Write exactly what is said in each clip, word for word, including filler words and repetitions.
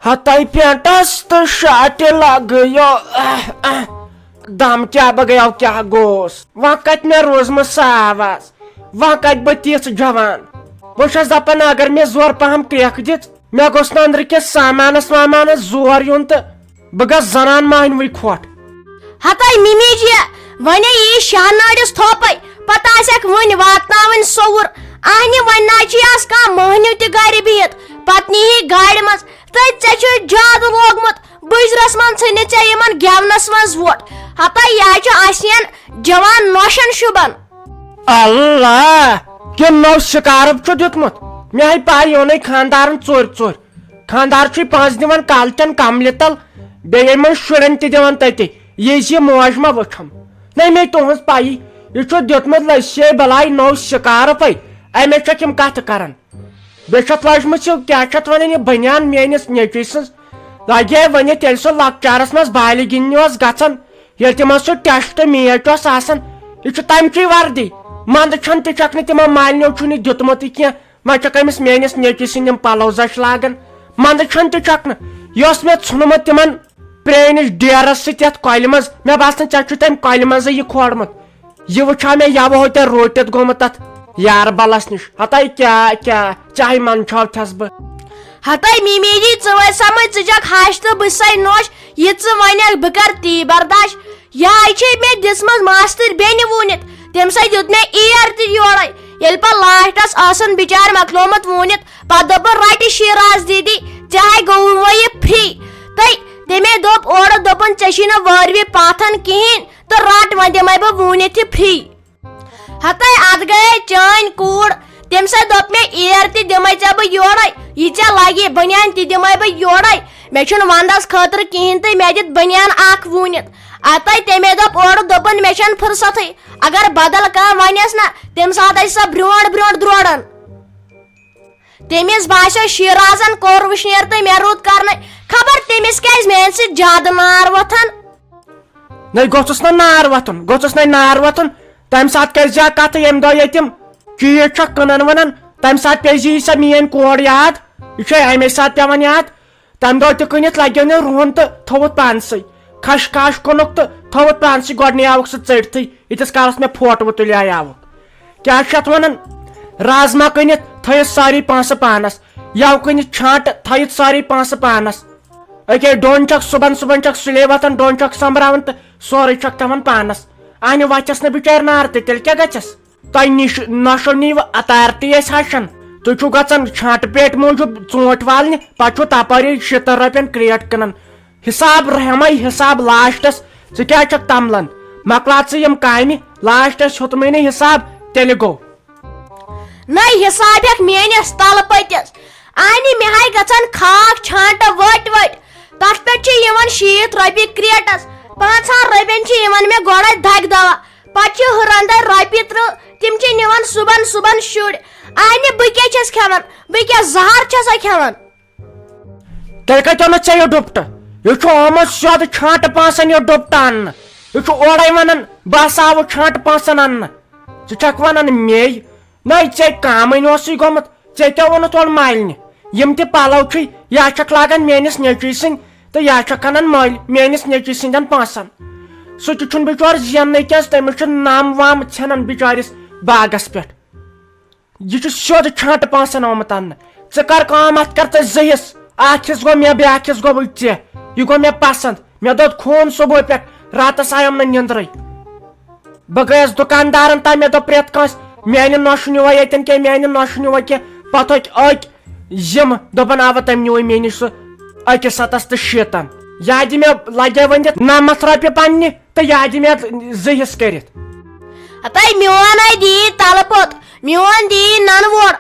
ہتاے paints تہٕ شاٹہِ لگیو، اہ، اہ، دم کیٛاہ بہٕ گٔیو کیٛاہ گوس۔ وۄنۍ کتہِ مےٚ روٗزمٕژ سۄ آواز، وۄنۍ کتہِ بہٕ تِژھ جوان۔ بہٕ چھس دپان اگر مےٚ زورٕ پہم کرٛیکھ دِژ، مےٚ گوٚژھ نہٕ أنٛدرٕ کِس سامانس وامانس زور یُن تہٕ بہٕ گژھٕ زنان مہنوٕے کھۄٹھ۔ ہتاے مِمی جی، ونے یی شاہ نٲڑِس تھوپے، پتہٕ آسٮ۪کھ وُنہِ واتناوٕنۍ سوٚوُر۔ اہنہِ وۄنۍ نہ چھِ آز کانٛہہ مہنیو تہِ گرِ بِہِتھ، پتہٕ نیٖہی گاڑِ منٛز۔ تہٕ ژےٚ چھُے زیادٕ لوگمُت بُجرس منٛز، ژھٕنہِ ژےٚ یِمن گٮ۪ونس منٛز ووٹ۔ ہتاے یا چھُ آسین جوان نوشن شُبن۔ اللہ، کِم نو سکارف چھُ دیُتمُت؟ مےٚ ہاے پاے یونے خاندارن ژورِ ژورِ۔ خاندار چھُے پونٛسہٕ دِوان کالچن کملہِ تل، بیٚیہِ یِمن شُرٮ۪ن تہِ دِوان تٔتی۔ یہِ زِ موج ما وٕچھم؟ نَے مےٚ تُہنٛز پَیی۔ یہِ چھُ دیُتمُت لٔسۍ بلاے نوٚو سکارفے، اَمے چھکھ یِم کتھٕ کران۔ بیٚیہِ چھتھ لٲجمٕژ یہِ، کیٛاہ چھتھ ونان، یہِ بنیان میٲنِس نیٚچوۍ سٕنٛز۔ لگے ؤنِتھ، ییٚلہِ سُہ لۄکچارس منٛز بالہِ گِنٛدنہِ اوس گژھان، ییٚلہِ تِمن سُہ ٹیسٹ میچ اوس آسان، یہِ چھُ تمچُے وردی۔ منٛدٕ چھنہٕ تہِ چھکھ نہٕ تِمو مالنیو چھُنہٕ دیُتمُتٕے کینٛہہ۔ وۄنۍ چھکھ أمِس میٲنِس نیٚچوۍ سٕنٛدۍ یِم پلو زچھِ لاگان۔ منٛدٕ چھنہٕ تہِ چھکھ نہٕ۔ یہِ اوس مےٚ ژھُنمُت تِمن پرٲنِس ڈیرس سۭتۍ یتھ کۄلہِ منٛز۔ مےٚ باسان، ژےٚ چھُے تمہِ کۄلہِ منٛزٕے یہِ کھولمُت۔ یہِ وٕچھا مےٚ یوٕ ہوتہِ روٗٹِتھ گوٚمُت تتھ یارٕ بلس نِش۔ ہتاے کیٛاہ، کیٛاہ، چاہے منٛدچھاو چھس بہٕ۔ ہتاے میمی جی، ژٕ وٲتۍ سمجھ، ژٕ چھکھ ہش تہٕ بہٕ چھسے نوش۔ یہِ ژٕ ونکھ، بہٕ کرٕ تی برداش۔ یہے چھے مےٚ دِژمٕژ ماستٕر بیٚنہِ ووٗنِتھ، تٔمۍ سٕے دیُت مےٚ ایر تہِ یورے۔ ییٚلہِ پتہٕ لاسٹس ٲسٕن بِچارِ مۄکلومُت ووٗنِتھ، پتہٕ دوٚپُن، "رٹہِ شیراز دیدی، ژےٚ ہاے گوٚوُے یہِ فری۔" تہٕ تٔمۍ دوٚپ اورٕ، دوٚپُن، "ژےٚ چھی نہٕ وٲروِ پاتھن کِہینۍ، تہٕ رٹ وۄنۍ دِمے بہٕ ووٗنِتھ یہِ فری۔" ہتاے اتھ گٔیے چٲنۍ کوٗر۔ تٔمۍ سٕے دوٚپ مےٚ، "ایر تہِ دِمے ژےٚ بہٕ یورے، یہِ ژےٚ لگی بنیان تہِ دِمے بہٕ یورے۔ مےٚ چھُنہٕ ونٛدس خٲطرٕ کِہینۍ تہٕ مےٚ دِتھ بنیان اکھ ووٗنِتھ۔" اتاے تٔمۍ دوٚپ اورٕ، دوٚپُن، "مےٚ چھَنہٕ فرصتھٕے، اگر بدل کانٛہہ ونٮ۪س نا، تٔمۍ ساتہٕ آسہِ سۄ برونٛٹھ برونٛٹھ دروران۔" تٔمِس باسیو شیرازن کوٚر وٕشنیر تہٕ مےٚ روٗد کرنَے۔ خبر تٔمِس کیازِ میانہِ سۭتۍ زیادٕ نار وۄتھان۔ نَے گوٚژھُس نہٕ نار وۄتھُن، گوٚژھُس نَے نار وۄتھُن۔ تَمہِ ساتہٕ کٔرۍ زِ اَکھ کَتھ، ییٚمہِ دۄہ ییٚتہِ یِم چیٖز چھَکھ کٕنان وٕنان، تَمہِ ساتہٕ پیٚیہِ زِ یہِ سۄ میٛٲنۍ کورِ یاد۔ یہِ چھےٚ اَمے ساتہٕ پٮ۪وان یاد۔ تَمہِ دۄہ تہِ کٕنِتھ لَگیو نہٕ رُہُن تہٕ تھوٚوُتھ پانسٕے۔ کھش کھاش کٕنُکھ تہٕ تھوٚوُتھ پانسٕے، گۄڈٕ نیاوُکھ سُہ ژٔٹتھٕے، ییٖتِس کالَس مےٚ فوٹوٕ تُلے آوُکھ۔ کیٛاہ چھِ اَتھ وَنان؟ رازما کٕنِتھ تھٲیِتھ سٲری پونٛسہٕ پانَس، یَو کٕنِتھ چھانٛٹہٕ تھٲیِتھ سٲری پونٛسہٕ پانَس۔ أکے ڈوٚن چھکھ صُبحن، صُبحن چھکھ سُلے وۄتھان، ڈوٚن چھکھ سۄمبراوان تہٕ سورُے چھکھ تھاوان پانس۔ اہنہِ وتھٮ۪س نہٕ بِچارِ نار تہٕ تیٚلہِ کیٛاہ گژھٮ۪س؟ تۄہہِ نِش نۄشو نِیوٕ اتارٹی أسۍ ہشن۔ تُہۍ چھِو گژھان چھانٹہٕ پیٹہِ موٗجوٗب ژوٗنٛٹھۍ والنہِ، پتہٕ چھِو تپٲری شیٖتن رۄپین کرٛیٹ کٕنان۔ حساب رحمے حساب لاسٹس۔ ژٕ کیٛازِ چھکھ تملان؟ مۄکلاو ژٕ یِم کامہِ، لاسٹس ہیوٚتمٕے نہٕ حساب، تیٚلہِ گوٚو۔ نَے حساب ہٮ۪کھ میٲنِس تَلہٕ پٔتِس۔ اَہنہِ مےٚ ہاے گژھان خاک چھانٹہٕ ؤٹۍ ؤٹۍ۔ تَتھ پٮ۪ٹھ چھِ یِوان شیٖتھ رۄپیہِ کرٛیٹَس۔ پانٛژہَن رۄپیَن چھِ یِوان مےٚ گۄڈَے دَگہِ دَوا۔ پَتہٕ چھِ ہُرَن دَرِ رۄپیہِ ترٕٛہ۔ تِم چھِ نِوان صُبحن صُبحن شُرۍ۔ اَہنہِ بہٕ کیٛاہ چھَس کھٮ۪وان؟ بہٕ کیٛاہ زَہر چھَسا کھٮ۪وان؟ تیٚلہِ کَتہِ اوٚنُتھ ژےٚ یہِ ڈُپٹہٕ؟ یہِ چھُ آمُت سیوٚد چھانٹہٕ پانٛژَن یہِ ڈُپٹہٕ اَننہٕ۔ یہِ چھُ اورَے وَنان، "بہٕ ہسا آوُس چھانٹہٕ پانٛژَن اَننہٕ۔" ژٕ چھَکھ وَنان مے؟ نَے، ژےٚ کامٕے اوسُے گوٚمُت، ژےٚ کیٛاہ ووٚنُتھ اورٕ مالنہِ؟ یِم تہِ پَلو چھُے، یا چھَکھ لاگان میٛٲنِس نیٚچوٗ سٕنٛدۍ تہٕ یا چھَکھ اَنان مٔلۍ میٛٲنِس نیٚچوٗ سٕنٛدٮ۪ن پونٛسَن۔ سُہ تہِ چھُنہٕ بِچور زیننٕے کینٛہہ، تٔمِس چھُ نَم وَم ژھٮ۪نان بِچٲرِس باغَس پٮ۪ٹھ۔ یہِ چھُ سیوٚد چھانٹہٕ پانٛژَن آمُت اَننہٕ۔ ژٕ کر کٲم، اَتھ کر ژٕ زٕ حصہٕ، اَکھ حصہٕ گوٚو مےٚ، بیٛاکھ حصہٕ گوٚوُے ژےٚ۔ یہِ گوٚو مےٚ پسنٛد۔ مےٚ دوٚد خوٗن صُبحٲے پٮ۪ٹھ، راتس آیم نہٕ نِندرٕے۔ بہٕ گٔیس دُکاندارن تام، مےٚ دوٚپ پرٛٮ۪تھ کٲنٛسہِ، میانہِ نۄشہِ نیوٗوا ییٚتٮ۪ن کینٛہہ، میانہِ نۄشہِ نیوٗوا کینٛہہ۔ پتہٕ ہوٚکۍ أکۍ یِم، دوٚپُن، "اوا، تٔمۍ نیوٗ میٲنِس سُہ أکِس ہتس تہٕ شیٖتن۔" یا دِ مےٚ لگے وۄنۍ دِتھ نَمتھ رۄپیہِ پننہِ تہٕ یا دِ مےٚ زٕ حصہٕ کٔرِتھ۔ ہتے میون ہے دی تلہٕ پوٚت، میون دی ننہٕ ووٚڑ۔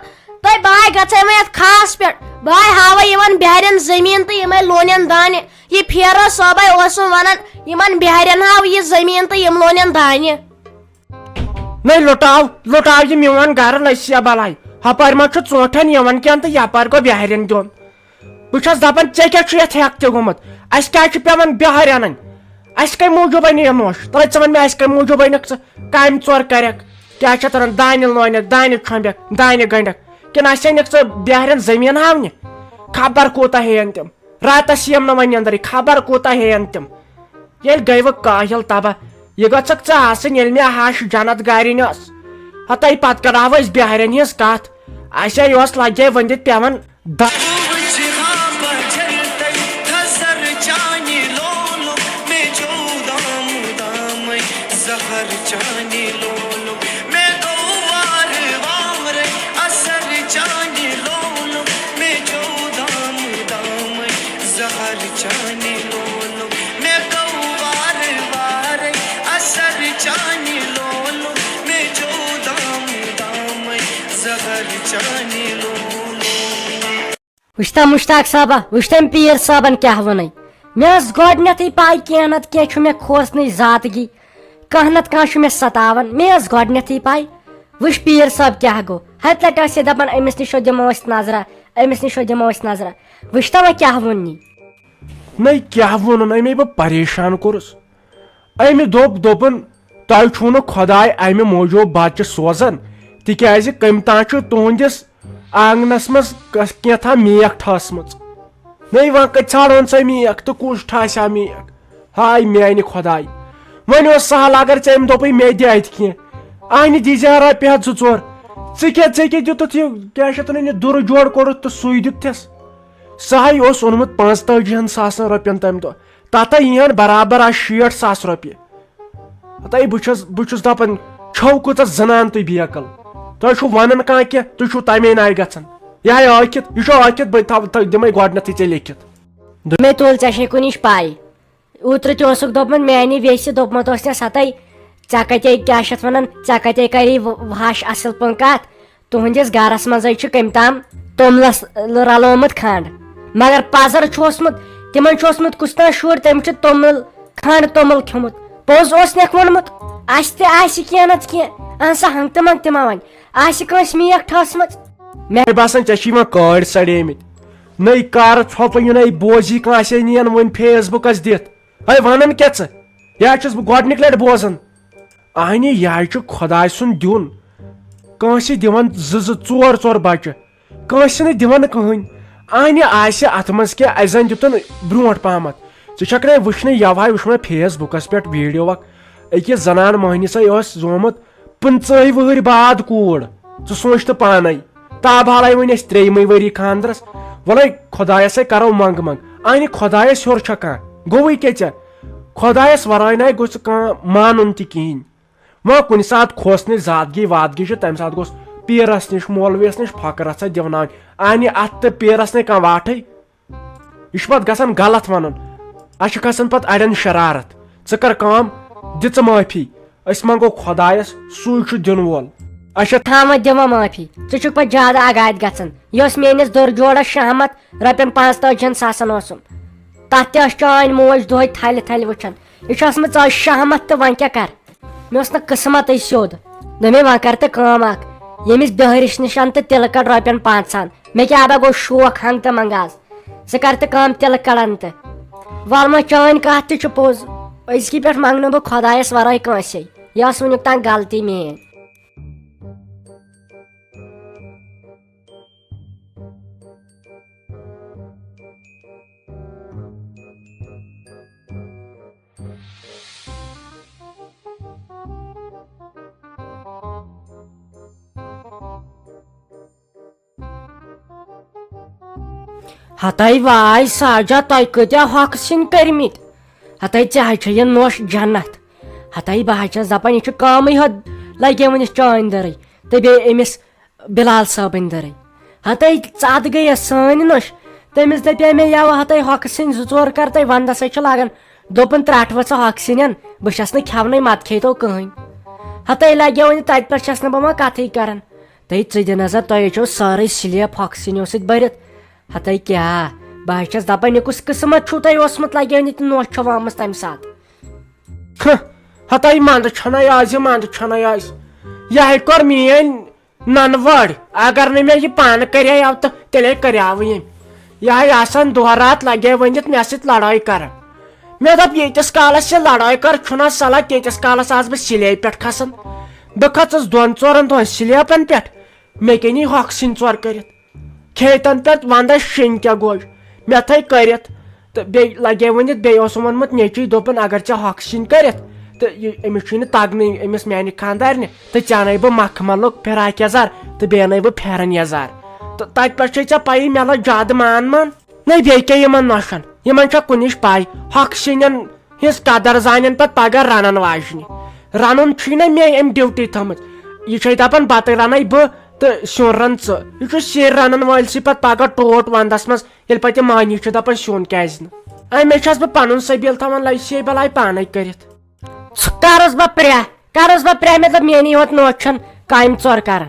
تہٕ بہٕ ہاے گژھے وۄنۍ یتھ کھاہس پٮ۪ٹھ، بہٕ ہاے ہاوے یِمن بہرٮ۪ن زٔمیٖن تہٕ یِمے لونن دانہِ۔ یہِ پھیرو صٲبے اوسُم ونان، یِمن بہرٮ۪ن ہاو یہِ زٔمیٖن تہٕ یِم لونن دانہِ۔ نٔے لُٹاو، لُٹاو یہِ میون گرٕ لٔسیا بلاے۔ ہپٲرۍ ما چھُ ژوٗنٛٹھٮ۪ن یِوان کینٛہہ تہٕ یپٲرۍ گوٚو بہرٮ۪ن دیُن۔ بہٕ چھَس دَپان، ژےٚ کیٛاہ چھُ یَتھ ہٮ۪کھ تہِ گوٚمُت؟ اَسہِ کیٛازِ چھِ پٮ۪وان بِہارِ اَنٕنۍ؟ اَسہِ کَمہِ موٗجوٗب اَنہِ یہِ نوٚش؟ تۄہہِ ژٕ وَن مےٚ، اَسہِ کَمہِ موٗجوٗب اَنٮ۪کھ ژٕ؟ کامہِ ژور کَرٮ۪کھ؟ کیٛاہ چھِ اَتھ وَنان؟ دانہِ لونٮ۪کھ، دانہِ چھۄمبٮ۪کھ، دانہِ گنٛڈٮ۪کھ؟ کِنہٕ اَسہِ اَنٮ۪کھ ژٕ بِہارٮ۪ن زٔمیٖن ہاونہِ؟ خبر کوٗتاہ ہیٚیَن تِم۔ راتس یِم نہٕ وۄنۍ نیٚنٛدرٕے، خبر کوٗتاہ ہیٚین تِم۔ ییٚلہِ گٔیوٕ کٲہِل تباہ، یہِ گٔژھکھ ژٕ آسٕنۍ، ییٚلہِ مےٚ ہش جنت گارِنۍ ٲس۔ ہتاے پتہٕ کرہاو أسۍ بیہارٮ۪ن ہٕنٛز کتھ۔ اسے یۄس لگے ؤنِتھ پٮ۪وان۔ د- وٕچھ ہا بجر تَتہِ تھزر چانہِ لولُک، مےٚ چیوٚو دامہٕ دامَے زہر چانہِ لولُک، مےٚ گوٚو وارٕ وارٕ اثر چانہِ لولُک، مےٚ چیوٚو دامہٕ دامَے زہر چانہِ لولُک، مےٚ گوٚو وارٕ وارٕ اثر چانہِ لولُک، مےٚ چیوٚو دامہٕ دامَے زہر چانہِ لولُک۔ وٕچھتم مشتاق صٲبہ، وٕچھتم پیٖر صٲبن کیٛاہ ووٚنُے۔ مےٚ ٲس گۄڈٕنیتھٕے پاے کینٛہہ نتہٕ کینٛہہ چھُ مےٚ کھوژنٕے ذاتگی، کانٛہہ نتہٕ کانٛہہ چھُ مےٚ ستاوان۔ مےٚ ٲس گۄڈٕنیتھٕے پاے۔ وٕچھ پیٖر صٲب کیٛاہ گوٚو، ہتہِ لٹہِ ٲسۍ یہِ دپان أمِس نِش دِمو أسۍ نظرہ، أمِس نِش دِمو أسۍ نظرہ۔ وٕچھتم وۄنۍ کیٛاہ ووٚن نی۔ نَے کیٛاہ ووٚنُن، أمے بہٕ پریشان کوٚرُس۔ أمۍ دوٚپ، دوٚپُن، "تۄہہِ چھُو نہٕ خۄداے اَمہِ موٗجوٗب بچہِ سوزان، تِکیٛازِ کٔمۍ تام چھُ تُہنٛدِس آنٛگنس منٛز کس-، کینٛژھا میکھ ٹھٲسمٕژ۔ نَے وۄنۍ کتہِ ژھانٛڈہون سۄ میکھ تہٕ کُس ٹھاسہِ ہا میکھ؟ ہاے میانہِ خۄداے، وۄنۍ اوس سہل اگر ژےٚ أمۍ دوٚپُے مےٚ دِ اتہِ کینٛہہ، اہنہِ دیٖزِ ہا رۄپیہِ ہتھ زٕ ژور۔ ژٕ کیٛاہ، ژےٚ کیٛاہ دیُتُتھ یہِ، کیٛاہ چھِ اتھ ونان، یہِ دُرٕ جوڑ کوٚرُتھ تہٕ سُے دیُتتھس؟" سہل اوس اوٚنمُت پانٛژتٲجی ہن ساسن رۄپین تمہِ دۄہ۔ تتھ یِہن برابر آز شیٹھ ساس رۄپیہِ۔ ہتاے بہٕ چھُس، بہٕ چھُس دپان، چھو کۭژاہ زنان تُہۍ بیقل؟ تۄہہِ چھُو ونان کانٛہہ کینٛہہ، تُہۍ چھُو تمے ناے گژھان۔ یہِ ہاے ٲکھِتھ، یہِ چھُ ٲکھِتھ، بہٕ تھاو، تھاو، دِمے گۄڈنیتھٕے ژےٚ لیکھِتھ۔ مےٚ تُل ژےٚ چھے کُنِچ پاے۔ اوترٕ تہِ اوسُکھ دوٚپمُت میانہِ ویسہِ، دوٚپمُت اوس مےٚ، ستاے، ژےٚ کتے، کیٛاہ چھِ اتھ ونان، ژےٚ کتے کری و-، ہش اصل پٲٹھۍ کتھ؟ تُہنٛدِس گرس منٛزے چھُ کٔمۍ تام توٚملس رلومُت کھنٛڈ، مگر پزر چھُ اوسمُت، تِمن چھُ اوسمُت کُس تام شُر، تٔمۍ چھُ توٚمُل، کھنٛڈ توٚمُل کھیوٚمُت۔ پوٚز اوس نکھ ووٚنمُت، اسہِ تہِ آسہِ کینٛہہ نتہٕ کینٛہہ، اہن سا ہنٛگ تہٕ منٛگ تہِ ما ونہِ، آسہِ کٲنٛسہِ میکھ ٹھٲسمٕژ۔ مےٚ باسان، ژےٚ چھِ یِوان کٲڑۍ سڑیمٕتۍ۔ نٔے کارٕ ژھۄپہٕ یِنَے بوزی کانٛسے نِیَن وۄنۍ فیس بُکس دِتھ۔ ہے، ونان کیٛاہ ژٕ؟ یہِ ہا چھُس بہٕ گۄڈٕنِکۍ لٹہِ بوزان۔ اہنہِ، یہِ ہا چھُ خۄداے سُنٛد دیُن۔ کٲنٛسہِ دِوان زٕ زٕ، ژور ژور بچہِ۔ کٲنٛسہِ نہٕ دِوان کٕہٕنۍ۔ اہنہِ آسہِ اتھ منٛز کینٛہہ، اسہِ زن دِتُن برونٛٹھ پہمتھ۔ ژٕ چھکھ نے وٕچھنٕے، یوہے وٕچھ مےٚ فیس بُکس پٮ۪ٹھ ویڈیو اکھ۔ أکِس زنان مۄہنِس اوس زومُت پٕنٛژٕہے وٕہٕرۍ بعد کوٗر۔ ژٕ سونٛچ تہٕ پانے۔ تاب حالے وۄنۍ اَسہِ ترٛیٚیِمٕے ؤری خانٛدرس۔ وَلَے خۄدایَس ہے کَرو منٛگہٕ منٛگ۔ اَہنہِ خۄدایَس ہیوٚر چھا کانٛہہ؟ گوٚوٕے کیٛاہ ژےٚ؟ خۄدایَس وَرٲے نَے گوٚژھ کانٛہہ مانُن تہِ کِہیٖنۍ۔ وۄنۍ کُنہِ ساتہٕ کھوژنٕچ زادگی وادگی چھِ، تَمہِ ساتہٕ گوٚژھ پیٖرَس نِش، مولوِیَس نِش فقرَس سۭتۍ دِوناوٕنۍ۔ اَہنہِ اَتھ تہٕ پیٖرَس نَے کانٛہہ واٹھٕے۔ یہِ چھُ پتہٕ گژھان غلط ونُن۔ اسہِ چھِ کھسان پتہٕ اڑٮ۪ن شرارت۔ ژٕ کر کٲم، دِ ژٕ معٲفی۔ أسۍ منٛگو خۄدایس، سُے چھُ دِنہٕ وول۔ اچھا۔ تھامہ دِمہ معٲفی، ژٕ چھُکھ پتہٕ زیادٕ اگادِ گژھان۔ یہِ اوس میٲنِس دُر جوڑس شہمت رۄپین پانٛژتٲجی ہن ساسن اوسُم۔ تتھ تہِ ٲس چٲنۍ موج دۄہے تھلہِ تھلہِ وٕچھان۔ یہِ چھُ ٲسمٕژ ژےٚ شہمت تہٕ وۄنۍ کیٛاہ کر؟ مےٚ اوس نہٕ قٕسمتٕے سیوٚد۔ دوٚپمَے، "وۄنۍ کر تہٕ کٲم اکھ، ییٚمِس بیہرِش نِش اَن تہٕ تِلہٕ کڑ رۄپین پانٛژہن۔ مےٚ کیٛاہ بہ گوٚو شوق ہنگ تہٕ منگ آز۔ ژٕ کر تہٕ کٲم تِلہٕ کڑن تہٕ۔" وَل وۄنۍ چٲنۍ کتھ تہِ چھِ پوٚز۔ أزکی پٮ۪ٹھ منگنہٕ بہٕ خۄدایس ورٲے کٲنٛسے۔ یہِ ٲس وُنیُک تام غلطی میٲنۍ۔ ہتاے واے ساجا، تۄہہِ کۭتیاہ ہۄکھٕ سِنۍ کٔرمٕتۍ؟ ہتاے ژےٚ حظ چھےٚ یہِ نوٚش جنت۔ ہتاے بہٕ حظ چھَس دپان، یہِ چھُ کٲمٕے ہوت لگیمٕتۍ چٲنۍ دٔرٕے تہٕ بیٚیہِ أمِس بلال صٲبٕنۍ دٔرٕے۔ ہتاے ژَتھ گٔیَس سٲنۍ نوٚش۔ تٔمِس دپے مےٚ، یَوٕ ہتاے ہۄکھٕ سِنۍ زٕ ژور کر تۄہہِ ونٛدس ہے چھِ لاگان۔ دوٚپُن، "ترٛٹھ ؤژھٕ ہۄکھٕ سِنٮ۪ن، بہٕ چھَس نہٕ کھٮ۪ونٕے، متہٕ کھیٚیتو کٕہٕنۍ۔" ہتاے لگیو وۄنۍ تتہِ پٮ۪ٹھ چھَس نہٕ بہٕ وۄنۍ کتھٕے کران۔ تُہۍ ژٕ دِ نظر، تۄہہِ چھو سٲرٕے سلیب ہۄکھٕ سِنیو سۭتۍ بٔرِتھ۔ ہتاے کیٛاہ، بہٕ حظ چھَس دپان، یہِ کُس قٕسمت چھُو تۄہہِ اوسمُت، لگیو نہٕ تہِ نوٚش چھو آمٕژ تمہِ ساتہٕ۔ ہہ، ہتاے منٛدٕ چھَنَے آز، یہِ منٛدٕ چھَنَے آز۔ یہِ ہے کٔر میٲنۍ ننہٕ وٲر۔ اگر نہٕ مےٚ یہِ پانہٕ کریاو تہٕ تیٚلے کریاوٕ ییٚمۍ۔ یہِ ہے آسان دۄہ راتھ لگے ؤنِتھ مےٚ سۭتۍ لڑٲے کران۔ مےٚ دوٚپ، ییٖتِس کالس یہِ لڑٲے کر چھُنہ صلاح، تیٖتِس کالس آسہٕ بہٕ سلیبہِ پٮ۪ٹھ کھسان۔ بہٕ کھٔژٕس دۄن ژورن دۄہن سلیبن پٮ۪ٹھ، مےٚ کیٛاہ نی ہۄکھ سِنۍ ژور کٔرِتھ۔ کھیتن پٮ۪ٹھ ونٛدس شیٚنۍ کیٛاہ گوٚو؟ مےٚ تھٲے کٔرِتھ۔ تہٕ بیٚیہِ لگے ؤنِتھ، بیٚیہِ اوسُم ووٚنمُت نیٚچوِی، دوٚپُن، اگر ژےٚ ہۄکھ سِنۍ کٔرِتھ، تہٕ یہِ، أمِس چھُے نہٕ تَگنٕے، أمِس میانہِ خانٛدارنہِ، تہٕ ژےٚ اَنَے بہٕ مخملُک فراق یزار، تہٕ بیٚیہِ اَنَے بہٕ پھٮ۪رن یزار۔ تہٕ تَتہِ پٮ۪ٹھ چھے ژےٚ پَیی، مےٚ لٔج زیادٕ مان مان۔ نَے بیٚیہِ کیٛاہ یِمن نۄشن؟ یِمن چھا کُنِچ پَے؟ ہۄکھ سِنٮ۪ن ہٕنٛز قدر زانن پتہٕ پگاہ رنن واجنہِ۔ رنُن چھُے نہ مے أمۍ ڈیوٹی تھٲمٕژ۔ یہِ چھے دپان بتہٕ رنَے بہٕ تہٕ سیُن رن ژٕ۔ یہِ چھُ سِنۍ رنن وٲلۍ سٕے پتہٕ پگاہ ٹوٹھ ونٛدس منٛز، ییٚلہِ پتہٕ یہِ مٔہنی چھُ دپان سیُن کیازِ نہٕ۔ أمے چھَس بہٕ پنُن سبیٖل تھاوان لَسے بلاے پانے کٔرِتھ۔ ژٕ کرس بہٕ پرٛاہ، کرس بہٕ پرٛاہ، مےٚ دوٚپ میٛٲنی یوت نوچھن کامہِ ژور کران۔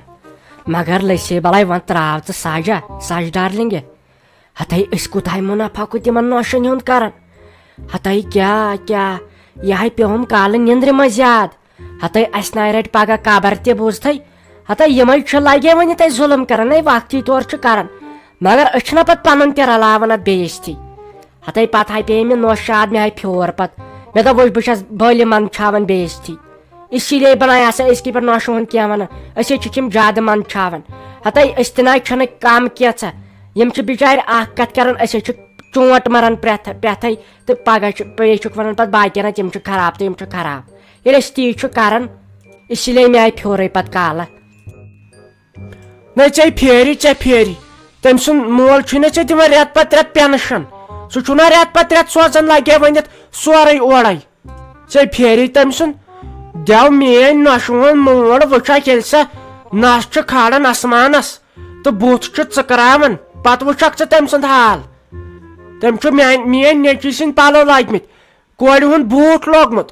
مگر لٔسے بلاے وۄنۍ ترٛاو ژٕ سجا، سج ڈارلنگہِ۔ ہتاے أسۍ کوٗتاہ منافع گوٚو تِمن نوشن ہُنٛد کران۔ ہتاے کیٛاہ، کیٛاہ، یہِ ہاے پیوٚوُم کالہٕ نِندرِ منٛز یاد۔ ہتاے اسہِ ناے رٹہِ پگاہ قبر تہِ بوٗزتھے۔ ہتاے یِمے چھِ لگے وۄنۍ یِتھے ظُلم کران، ہے وقتی طور چھِ کران۔ مگر أسۍ چھِنہ پتہٕ پنُن تہِ رلاوان اتھ بے عزتی۔ ہتاے پتہٕ ہاے پیٚیہِ مےٚ نوشہِ یاد، مےٚ ہاے پھیور پتہٕ۔ مےٚ دوٚپ وۄنۍ بہٕ چھَس بٔلۍ منٛدچھاوان بے عزتی۔ اسی لیے بنایا سا أزکہِ پٮ۪ٹھ نۄشہِ ہُنٛد کینٛہہ ونان۔ أسۍ ہے چھِکھ یِم زیادٕ منٛدچھاوان۔ ہتاے أسۍ تہِ نہ چھِنہٕ کم کینٛژھا۔ یِم چھِ بچارِ اکھ کتھ کران، أسۍ ہے چھِ چونٹ مران پرٛٮ۪تھ، پرٛٮ۪تھے۔ تہٕ پگاہ چھُ، بیٚیہِ چھُکھ ونان پتہٕ باقین، تِم چھِ خراب تہٕ یِم چھِ خراب۔ ییٚلہِ أسۍ تی چھُ کران، اسی لیے مےٚ آیہِ پھیورے پتہٕ کالہٕ۔ نہ ژےٚ پھیری، ژےٚ پھیری۔ تٔمۍ سُنٛد مول چھُے نہ ژےٚ دِوان رٮ۪تھ پتہٕ رٮ۪تھ پینشن۔ سُہ چھُنہ رٮ۪تھ پتہٕ رٮ۪تھ سوزان، لگے ؤنِتھ سورُے اورے۔ ژےٚ پھیری تٔمۍ سُنٛد۔ دٮ۪و میٲنۍ نۄشہِ ہُنٛد موڈ وٕچھکھ، ییٚلہِ سۄ نس چھِ کھالان اسمانس تہٕ بُتھ چھُ ژٕکراوان، پتہٕ وٕچھکھ ژٕ تٔمۍ سُنٛد حال۔ تٔمۍ چھُ میانہِ، میٲنۍ نیٚچوۍ سٕنٛدۍ پلو لٲگمٕتۍ، کورِ ہُنٛد بوٗٹھ لوگمُت۔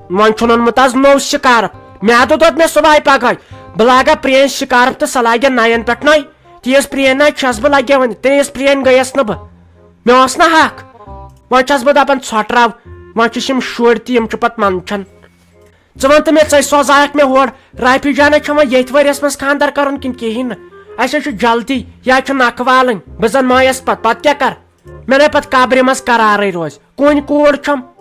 وۄنۍ چھُن اوٚنمُت از نوٚو سکارف۔ مےٚ دوٚپ، دوٚپ مےٚ صبحٲے پگہٲے بہٕ لاگہٕ پرٛٲنۍ سکارف تہٕ سۄ لاگہِ نَیَن پٮ۪ٹھ نَے۔ تیٖژ پرٛٲنۍ نہ چھَس بہٕ لگے وۄنۍ، تیٖژ پرٛٲنۍ گٔیَس نہٕ بہٕ۔ مےٚ اوس نہ حق۔ وۄنۍ چھَس بہٕ دَپان ژھۄٹراو، وۄنۍ چھِ یِم شُرۍ تہِ، یِم چھِ پَتہٕ منٛدچھان۔ ژٕ وَن تہٕ مےٚ، ژَے سوزایَکھ مےٚ ہورٕ، رافی جانَے چھےٚ وۄنۍ ییٚتھۍ ؤریَس منٛز خانٛدر کَرُن کِنہٕ کِہیٖنۍ نہٕ؟ اَسہِ حظ چھُ جلدی، یہِ حظ چھُ نَکھٕ والٕنۍ، بہٕ زَن مایَس پَتہٕ، پَتہٕ کیٛاہ کَرٕ؟ مےٚ نَے پَتہٕ قبرِ منٛز قرارٕے روزِ، کُنہِ کوٗر چھَم۔